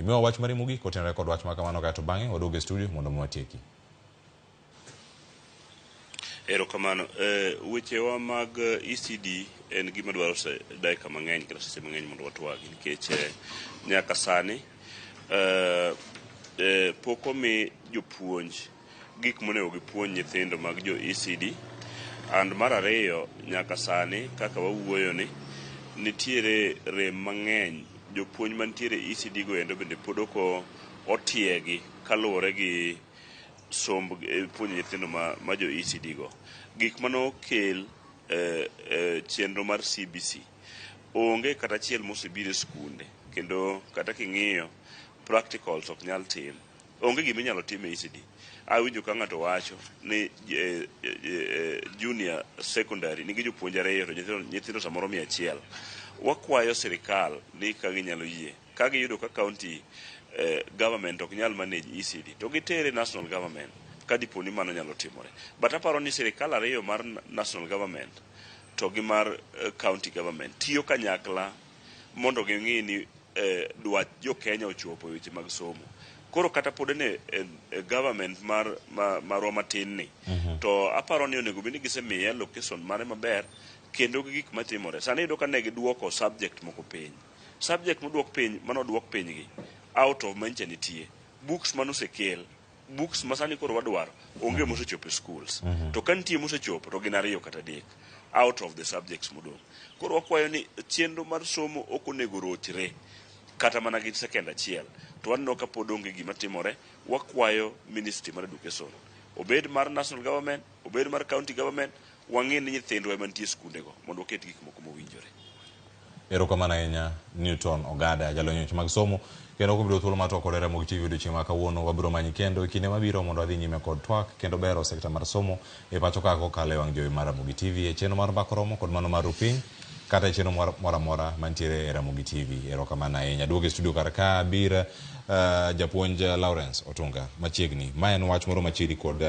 Imiwa wach mari mogik kotenore kod wach ma kamano kaeto bang'e waduog e studio mondo mi watieki. Erokamano. Wechewa mag ECD en gima dwaro dakika mang'eny kata seche mang'eny mondo watwagi nikech nyaka sani pok omi jopuonj gik monego gipuonj nyithindo mag jo ECD. And mar ariyo, nyaka sani kaka wawuoyo ni nitiere rem mang'eny. Jopuonj mantiere ECD go endo bende pod ok otiegi kaluwore gi somb puonjo nyithindo ma jo ECD go. Gik manokel chenro mar CBC onge kata achiel mosebiro e skunde, kendo kata king'iyo practicals ok nyal tim. Onge gima inyalo tim e ECD. Awinjo ka ng'ato wacho ni junior secondary nigi jopuonj ariyo to nyithindo samoro 100. Wakwayo sirikal ni ka ginyalo yie, ka giyudo ka county government ok nyal manage ECD to gitere national government ka dipo ni mano nyalo timore. But aparo ni sirikal ariyo mar national government to gi mar county government tiyo kanyakla mondo ging'i ni dwach jo Kenya ochopo e weche mag somo. Koro kata pod ne government marwa matin ni to aparo ni onego bed ni gisemiye allocation mare maber kendo gi gik matimore. Sani iyudo ka ne giduoko subject moko piny. Subject moduok piny manoduok piny gi out of manyicha nitie. Books manosekel, books ma sani koro wadwaro onge mosechopo e schools. To ka nitie mosechopo to gin ariyo kata adek out of the subjects modong'. Koro wakwayo ni chenro mar somo ok onego rochre kata mana gi second achiel. To waneno ka pod onge gima timore. Wakwayo Ministry mar Education, obed mar national government, obed mar county government, wang'e ni nyithindwa ema nitie e skundego mondo waket gik moko mowinjore. Erokamano ahinya, Newton Ogada, jalony e weche mag somo, kendo kubiro thuolo mar twak kod Ramogi TV odiochieng' ma kawuono. Wabiro manyi kendo e kinde mabiro mondo wadhi nyime kod twak kendo bero sekta mar somo e pacho ka kokalo e wang' jowi mar Ramogi TV e chenro mar Mbaka Oromo kod mano mar Rupiny kata e chenro moro amora mantiere e Ramogi TV. Erokamano ahinya. Duogo e studio kar ka bir japuonj Lawrence Otunga machiegni. Ma en wach moro machiegni kod